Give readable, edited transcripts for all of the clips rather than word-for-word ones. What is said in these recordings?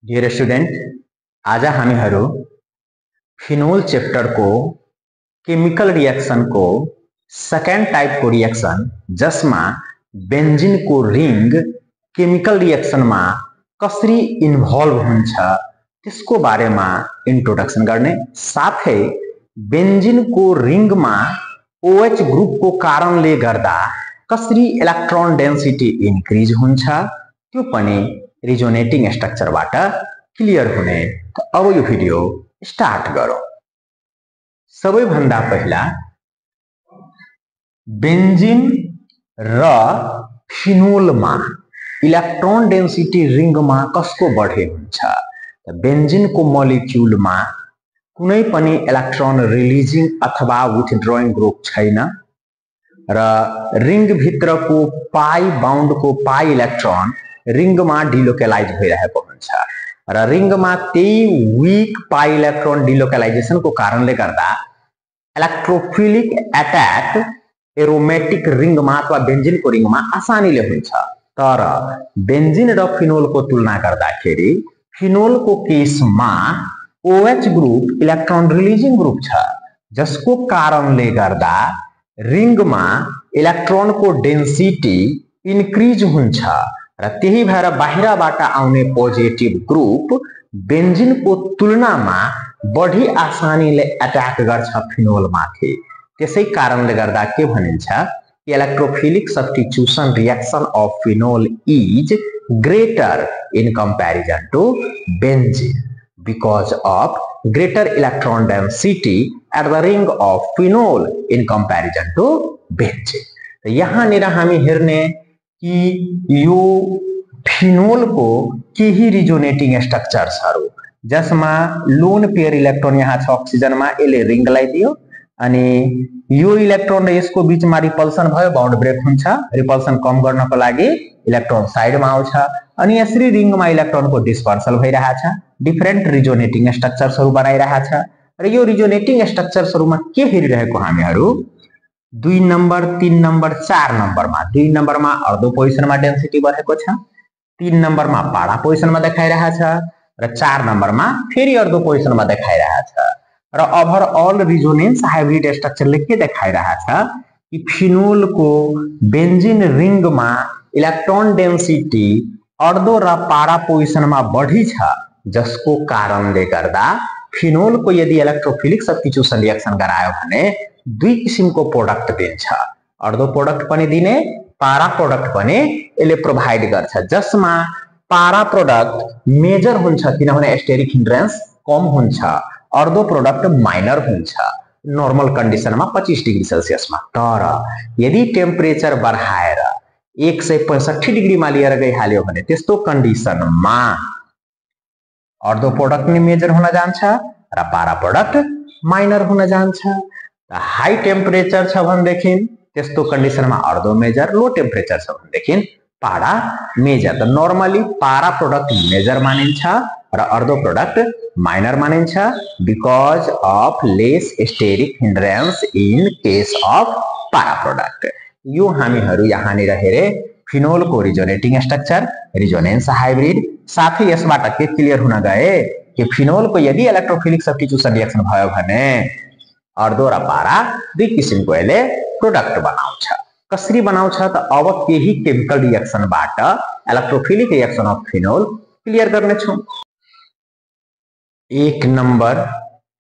Dear student, आज हामीहरू phenol chapter को केमिकल रिएक्शन को सेकेंड टाइप को रिएक्शन जसमा बेन्जिन को रिंग केमिकल रिएक्शन में कसरी इन्भल्व हुन्छ त्यसको बारेमा इंट्रोडक्शन गर्ने साथै बेन्जिन को रिंग में OH ग्रुप को कारणले गर्दा कसरी इलेक्ट्रॉन डेंसिटी इंक्रीज हुन्छ त्यो पनि रिजोनेटिंग स्ट्रक्चर बाट क्लियर हुने। तो अब यो भिडियो स्टार्ट गरौं। सबैभन्दा पहिला बेन्जिन र फिनोल में इलेक्ट्रॉन डेंसिटी रिंग में कसको बढे हुन्छ। बेन्जिन को मोलिक्यूल में कुनै पनि इलेक्ट्रॉन रिलीजिंग अथवा विथड्रॉइंग ग्रुप छैन र रिंग भित्र को पाई बाउंड को पाई इलेक्ट्रॉन रिंग में डिलोकेलाइज भइरहेको हुन्छ र रिंग में त्यही वीक पाई इलेक्ट्रॉन डिलोकेलाइजेशन को कारणले गर्दा इलेक्ट्रोफिलिक अटैक एरोमेटिक रिंग में अथवा बेन्जिन को रिंग में आसानीले हुन्छ। तर बेन्जिन र फिनोल को तुलना गर्दाखेरि फिनोल को केस में OH group electron releasing group छ जसको कारणले गर्दा रिंग में इलेक्ट्रॉन को डेंसिटी इंक्रीज हुन्छ र त्यही भएर बाहिरबाट आउने पोजिटिभ ग्रुप बेन्जिन को तुलना में बढी आसानीले अट्याक गर्छ फिनोल माथि। त्यसै कारणले गर्दा के भनिन्छ कि electrophilic substitution reaction of phenol is greater in comparison to benzene because of greater electron density at the ring of phenol in comparison to benzene। तो यहाँ निरा हामी हेर्ने कि यो फिनोल को केही रिजोनेटिंग स्ट्रक्चर्सहरु जसमा लोन पेयर इलेक्ट्रोन यहाँ छ ऑक्सीजन में यसले रिंगलाई दियो अनि यो इलेक्ट्रोन र यसको बीचमा रिपल्सन भयो, बाउन्ड ब्रेक हुन्छ। रिपल्सन कम गर्नको लागि इलेक्ट्रोन साइडमा आउँछ अनि यसरी रिंगमा इलेक्ट्रोन को डिस्पर्सल भइरहेछ। डिफरेंट रिजोनेटिंग स्ट्रक्चर्सहरु बनाइरहेछ र यो रिजोनेटिंग स्ट्रक्चर्सहरुमा के हेरिरहेको हामीहरु 2 नंबर 3 नंबर 4 नंबर में 2 नंबर में अर्धो पोजिशन में डेंसिटी बढेको छ, 3 नंबर में पारा पोजिशन में देखाइरहेछ र 4 नंबर में फेरि अर्धो पोजिशन में देखाइरहेछ र ओभरऑल रिजोनेंस हाइब्रिड स्ट्रक्चरले के देखाइरहेछ कि फिनोल को बेन्जिन रिंग में इलेक्ट्रॉन डेंसिटी अर्धो र पारा पोजिशन में बढी छ जसको कारणले गर्दा फिनोल को यदि इलेक्ट्रोफिलिक सब्स्टिट्युशन रिएक्शन गरायो भने दुई किसिमको प्रोडक्ट दिन्छ। अर्धो प्रोडक्ट पनि दिने, पारा प्रोडक्ट पनि यसले प्रोभाइड गर्छ जसमा पारा प्रोडक्ट मेजर हुन्छ किनभने स्टेरिक हिन्ड्रेन्स कम हुन्छ, अर्धो प्रोडक्ट माइनर हुन्छ नर्मल कंडीशन में 25 डिग्री सेल्सियस में। तर यदि टेम्परेचर बढाएर 165 डिग्री में लिएर गइहाल्यो भने त्यस्तो कंडीशन में अर्धो प्रोडक्ट नि मेजर हुन जान्छ र पारा प्रोडक्ट माइनर हुन जान्छ। हाई टेम्परेचर छ भनेदेखि त्यस्तो कंडीशन में अर्धो मेजर, लो टेम्परेचर छ भनेदेखि पारा मेजर। त नर्मली पारा प्रोडक्ट मेजर मानिन्छ र अर्धो प्रोडक्ट माइनर मानिन्छ because of less steric hindrance in case of para product. यो हामीहरु यहाँनिर हेरे फिनोल को रिजोनेटिंग स्ट्रक्चर, रिजोनेंस हाइब्रिड, साथै यसबाट के क्लियर हुन गए कि फिनोल को यदि इलेक्ट्रोफिलिक सब्स्टिट्युशन रिएक्शन भयो भने अर्धो र पारा दुई किसिमको यसले प्रोडक्ट बनाउँछ। कसरी बनाउँछ त अब केही केमिकल रिएक्शनबाट electrophilic reaction of phenol clear गर्ने छौं। 1 number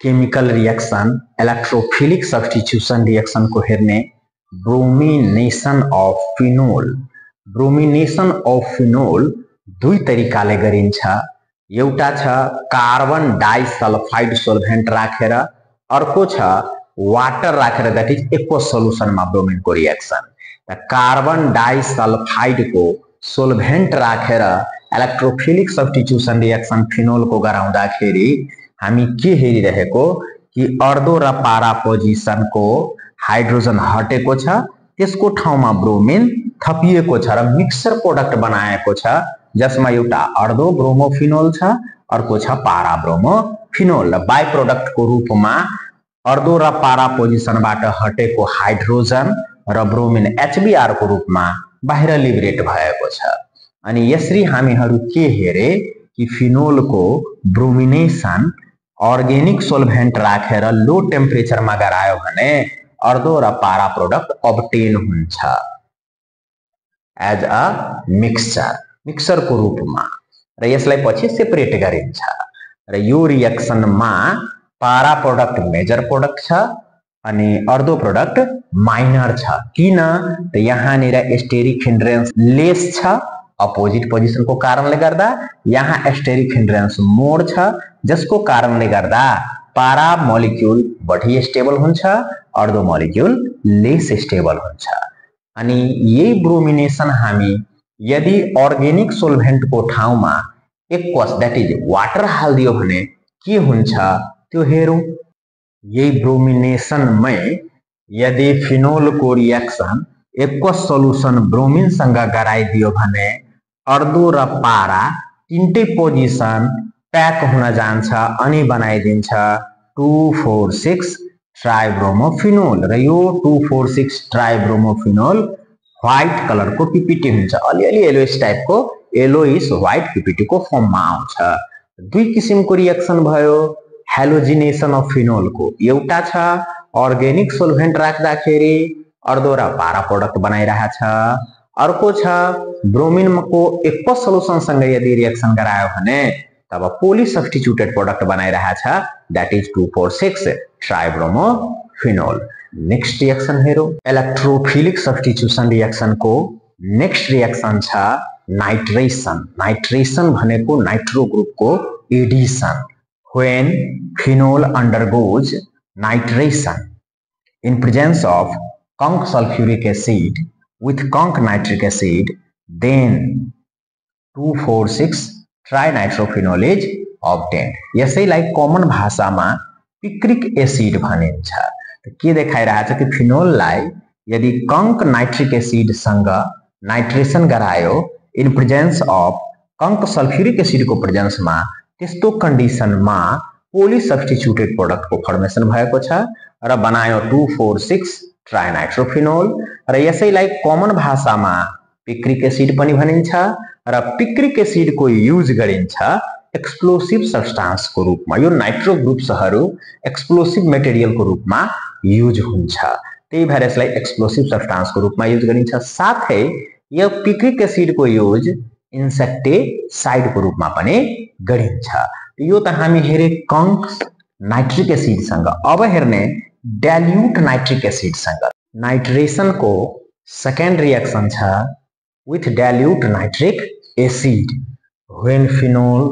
chemical reaction electrophilic substitution reaction को हेर्ने bromination of phenol. Bromination of phenol दुई तरिकाले गरिन्छ। एउटा छ कार्बन डाइसल्फाइड सोल्भेन्ट राखेर, अर्को छ वाटर राखेर, दैट इज एक्व सोल्युसन में ब्रोमिन को रिएक्शन। कार्बन डाइसल्फाइड को सोल्भेन्ट राखेर इलेक्ट्रोफिलिक सब्स्टिट्युशन रिएक्शन फिनोल को गराउँदाखेरि हामी के हेरिरहेको कि अर्धो र पारा पोजिशन को हाइड्रोजन हटेको छ, त्यसको ठाउँमा ब्रोमिन थपिएको छ र मिक्सर प्रोडक्ट बनाएको छ जसमा एउटा अर्धो ब्रोमोफिनोल छ, अर्को छ पारा ब्रोमोफिनोल। र बाइ प्रोडक्ट को रूपमा अर्धो र पारा पोजिशनबाट हटेको हाइड्रोजन र ब्रोमिन HBr को रूपमा बाहिर लिबरेट भएको छ। अनि यसरी हामीहरु के हेरे कि फिनोल को ब्रोमिनेसन ऑर्गेनिक सोल्भेंट राखेर लो टेम्परेचरमा गरायो भने अर्धो र पारा प्रोडक्ट अब्टेन हुन्छ एज अ मिक्सचर को रूपमा र यसलाई पछि सेपरेट गरिन्छ र यो रिएक्सनमा पारा प्रोडक्ट मेजर प्रोडक्ट छ अनि अर्धो प्रोडक्ट माइनर छ किन त यहाँनिर स्टेरिक हिन्ड्रेन्स लेस छ अपोजिट पोजिसन को कारणले गर्दा यहाँ स्टेरिक हिन्ड्रेन्स मोर छ जसको कारणले गर्दा पारा मोलिक्युल बढी स्टेबल हुन्छ अर्धो मोलिक्युल लेस स्टेबल हुन्छ अनि यही ब्रोमिनेसन हामी यदि अर्गेनिक सोल्भेन्ट को ठाउँमा एक्वस दैट इज वाटर हालिदियो भने के हुन्छ त्यो हेरौं यही ब्रोमिनेसन में यदि फिनोल को रिएक्शन एक्वस सोल्युसन ब्रोमिन सँग गराइदियो भने अर्धो र पारा तीनटै पोजिसन पैक हुन जान्छ अनि बनाइदिन्छ 2,4,6 ट्राइब्रोमोफिनोल र यो 2,4,6 ट्राइब्रोमोफिनोल व्हाइट कलर को पीपीटी हुन्छ अलिअलि येलोइश टाइप को येलोइश व्हाइट पीपीटी को फर्म में आउँछ दुई किसिमको रिएक्सन भयो हेलोजिनेसन अफ फिनोल को एउटा छ अर्गेनिक सोल्भेन्ट राख्दाखेरि अर्धो र पारा प्रोडक्ट बनाइरहेछ अर्को छ ब्रोमिन को एक्वस सोल्युसन सँग यदि रिएक्सन गरायो भने तब पोली सब्स्टिट्यूटेड प्रोडक्ट बनाइरहेछ that is 2,4,6 tribromophenol next reaction हेरौं इलेक्ट्रोफिलिक सब्स्टिट्यूशन रिएक्सन को नेक्स्ट रिएक्सन छ नाइट्रेशन भनेको नाइट्रो ग्रुप को addition when phenol undergoes nitration in presence of conc sulphuric acid with conc nitric acid then 2,4,6 trinitrophenol is obtained यसैलाई common भाषामा picric acid भनिन्छ के देखाइरहेछ कि फिनोललाई यदि कंक नाइट्रिक एसिड सँग नाइट्रेशन गरायो in presence of conc sulphuric acid को प्रेजेंस मा त्यस्तो कंडीशन मा पोली सब्स्टिट्यूटेड प्रोडक्ट को फर्मेशन भएको छ र बनायो 2,4,6 ट्राइनाइट्रोफिनोल र यसैलाई कमन भाषामा पिक्रिक एसिड पनि भनिन्छ र पिक्रिक एसिड को युज गरिन्छ एक्सप्लोसिव सब्स्टान्स को रूपमा यो नाइट्रो ग्रुप्सहरु एक्सप्लोसिव मटेरियल को रूपमा युज हुन्छ त्यही भएर यसलाई एक्सप्लोसिव सब्स्टान्स को रूपमा युज गरिन्छ साथै यो पिक्रिक एसिड को युज इन्सेक्टिसाइड को रूपमा पनि गरिन्छ यो त हामी हेरे कंक नाइट्रिक एसिड सँग अब हेर्ने डाइल्यूट नाइट्रिक एसिड संग नाइट्रेशन को सेकेंड रिएक्शन छ with dilute nitric acid when phenol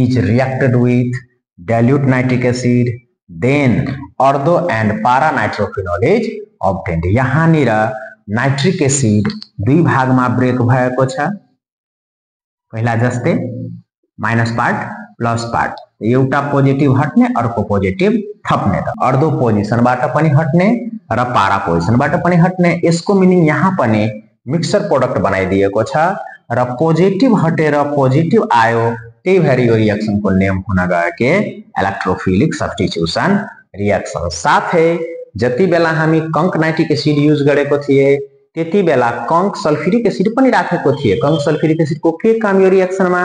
is reacted with dilute nitric acid then ortho and para nitrophenol is obtained यहाँनिर नाइट्रिक एसिड दुई भागमा ब्रेक भएको छ पहिला जस्तै माइनस पार्ट प्लस पार्ट एउटा पोजिटिभ हट्ने अर्को पोजिटिभ थप्ने त अर्धो पोजिसनबाट पनि हट्ने र पारा पोजिसनबाट पनि हट्ने यसको मिनिङ यहाँ पनि मिक्सचर प्रोडक्ट बनाइदिएको छ र पोजिटिभ हटेर पोजिटिभ आयो त्यही भएर यो रिएक्सन को नेम हुन गयो के इलेक्ट्रोफिलिक सब्स्टिट्यूशन रिएक्सन साथै जति बेला हामी कंक नाइट्रिक एसिड युज गरेको थिए त्यति बेला कंक सल्फ्यूरिक एसिड पनि राखेको थिए कंक सल्फ्यूरिक एसिड को के काम यो रिएक्सनमा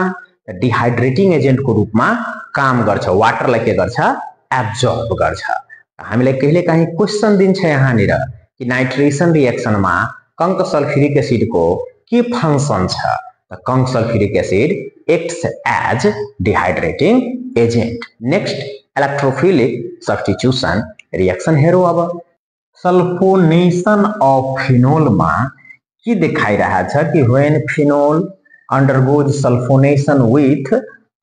डिहाइड्रेटिंग एजेंट को रूपमा काम गर्छ वाटरलाई के गर्छ एब्जर्ब गर्छ हामीलाई कहिलेकाहीँ क्वेशन दिन्छ यहाँनिर कि नाइट्रेशन रिएक्सनमा कंक सल्फ्यूरिक एसिड को के फंक्शन छ त conc sulphuric acid acts as dehydrating agent next electrophilic substitution reaction हेरौं अब सल्फोनेशन अफ फिनोल मा के देखाइरहेछ कि when phenol undergoes sulfonation with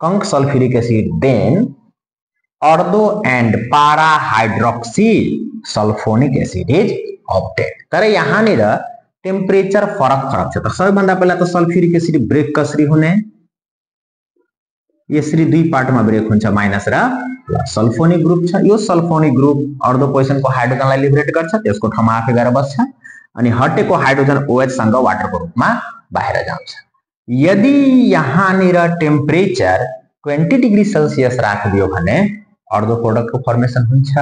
conc sulfuric acid then ortho and para hydroxy sulfonic acid is obtained तर यहाँनिर temperature फरक छ त सबैभन्दा पहिला त सल्फ्यूरिक एसिड ब्रेक कसरी हुने यसरी दुई पार्टमा ब्रेक हुन्छ माइनस र प्लस सल्फोनिक ग्रुप छ यो सल्फोनिक ग्रुप अर्धो पोजिसन को हाइड्रोजनलाई लिबरेट गर्छ त्यसको ठाउँमा आफै गएर बस्छ अनि हटेको हाइड्रोजन OH सँग वाटर को रूपमा बाहिर जान्छ यदि यहाँनिर टेम्परेचर 20 डिग्री सेल्सियस राखिदियो भने अर्धो प्रोडक्ट को फर्मेशन हुन्छ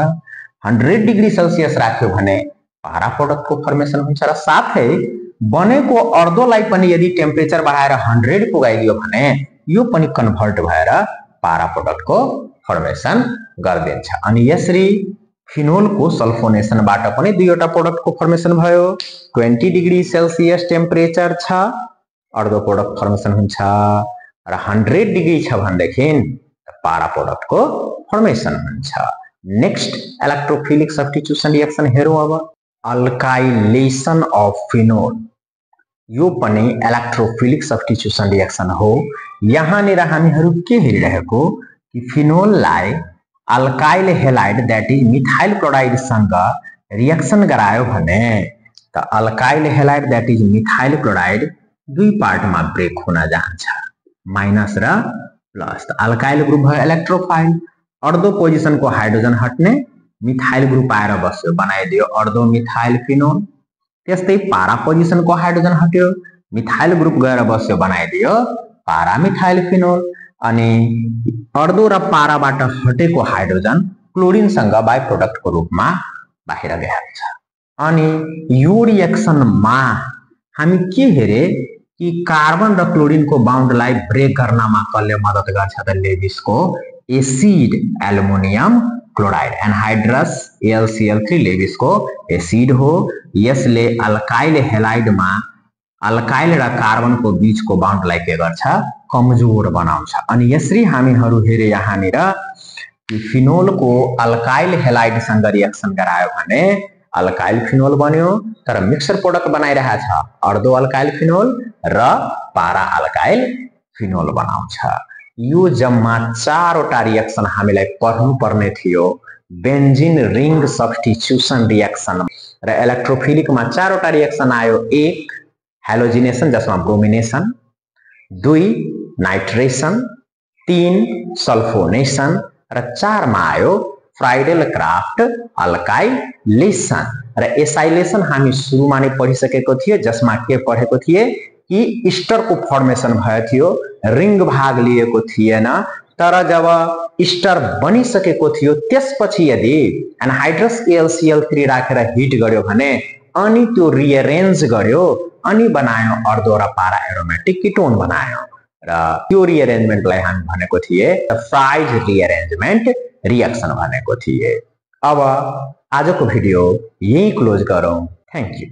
100 डिग्री सेल्सियस राख्यो भने पारा प्रोडक्ट को फर्मेशन हुन्छ र साथै बनेको अर्धोलाई पनि यदि टेम्परेचर बढाएर 100 पुगाइदियो भने यो पनि कन्भर्ट भएर पारा प्रोडक्टको फर्मेसन गर्दिन्छ। अनि यसरी फिनोलको सल्फोनेसनबाट पनि दुईवटा प्रोडक्टको फर्मेसन भयो। 20 डिग्री सेल्सियस टेम्परेचर छ अर्धो प्रोडक्ट फर्मेसन हुन्छ र 100 डिग्री छ भनेदेखि पारा प्रोडक्टको फर्मेसन हुन्छ। नेक्स्ट इलेक्ट्रोफिलिक सब्स्टिट्युसन रिएक्सन हेरौँ अब। अल्काइलेसन अफ फिनोल यो पनि इलेक्ट्रोफिलिक सब्स्टिट्युसन रिएक्सन हो। यहाँनिर हामीहरू के हेरिरहेको कि फिनोललाई alkyl halide that is methyl chloride सँग रिएक्सन गरायो भने त alkyl halide that is methyl chloride दुई पार्टमा ब्रेक हुन जान्छ, माइनस र प्लस। त अल्काइल ग्रुप भयो इलेक्ट्रोफाइल, अर्धो पोजिसनको हाइड्रोजन हट्ने मिथाइल ग्रुप आएर बस्यो, बनाइदियो अर्धो मिथाइल फिनोल। त्यस्तै पारा पोजिसनको हाइड्रोजन हट्यो, मिथाइल ग्रुप गएर बस्यो, बनाइदियो पारा मिथाइल फिनोल। अनि अर्धो र पाराबाट हटेको हाइड्रोजन क्लोरिनसँग बाइ प्रोडक्टको रूपमा बाहिर गइहाल्छ। अनि यो रिएक्सनमा हामी के हेरे कि कार्बन र क्लोरिनको बाउन्डलाई ब्रेक गर्नमा कसले मद्दत गर्छ त लेविसको acid aluminium chloride anhydrous AlCl3 लेविसको एसिड हो। यसले अल्काइल हेलाइडमा अल्काइल र कार्बनको बीचको बाउन्डलाई के गर्छ कमजोर बनाउँछ। अनि यसरी हामीहरू हेरे यहाँनिर कि फिनोलको अल्काइल हेलाइडसँग रिएक्सन गरायो भने अल्काइल फिनोल बन्यो, तर मिक्सर प्रोडक्ट बनाइरहेछ अर्धो अल्काइल फिनोल र पारा अल्काइल फिनोल बनाउँछ। यो जम्मा चारवटा रिएक्सन हामीलाई पढ्नु पर्ने थियो बेन्जिन रिंग सब्स्टिट्युसन रिएक्सन र इलेक्ट्रोफिलिकमा चारवटा रिएक्सन आयो। 1 हेलोजिनेसन जसमा ब्रोमिनेसन, 2 नाइट्रेसन, 3 सल्फोनेसन र 4 मा आयो फ्राइडेल क्राफ्ट अल्काइलेसन र एसाइलेसन। हामी सुरुमा नै पढिसकेको थिए जसमा के पढेको थिए कि इस्टरको फर्मेसन भयो थियो, रिंग भाग लिएको थिएन, तर जब इस्टर बनिसकेको थियो त्यसपछि यदि एनहाइड्रस AlCl3 राखेर हिट गर्यो भने अनि त्यो रिअरेन्ज गर्यो अनि बनायो अर्धो र पारा एरोमेटिक कीटोन बनायो र त्यो रिअरेन्जमेन्टलाई हामी भनेको थिए फ्राइज रिअरेन्जमेन्ट रिएक्सन भनेको थिए। अब आजको भिडियो यही क्लोज गरौँ। Thank you.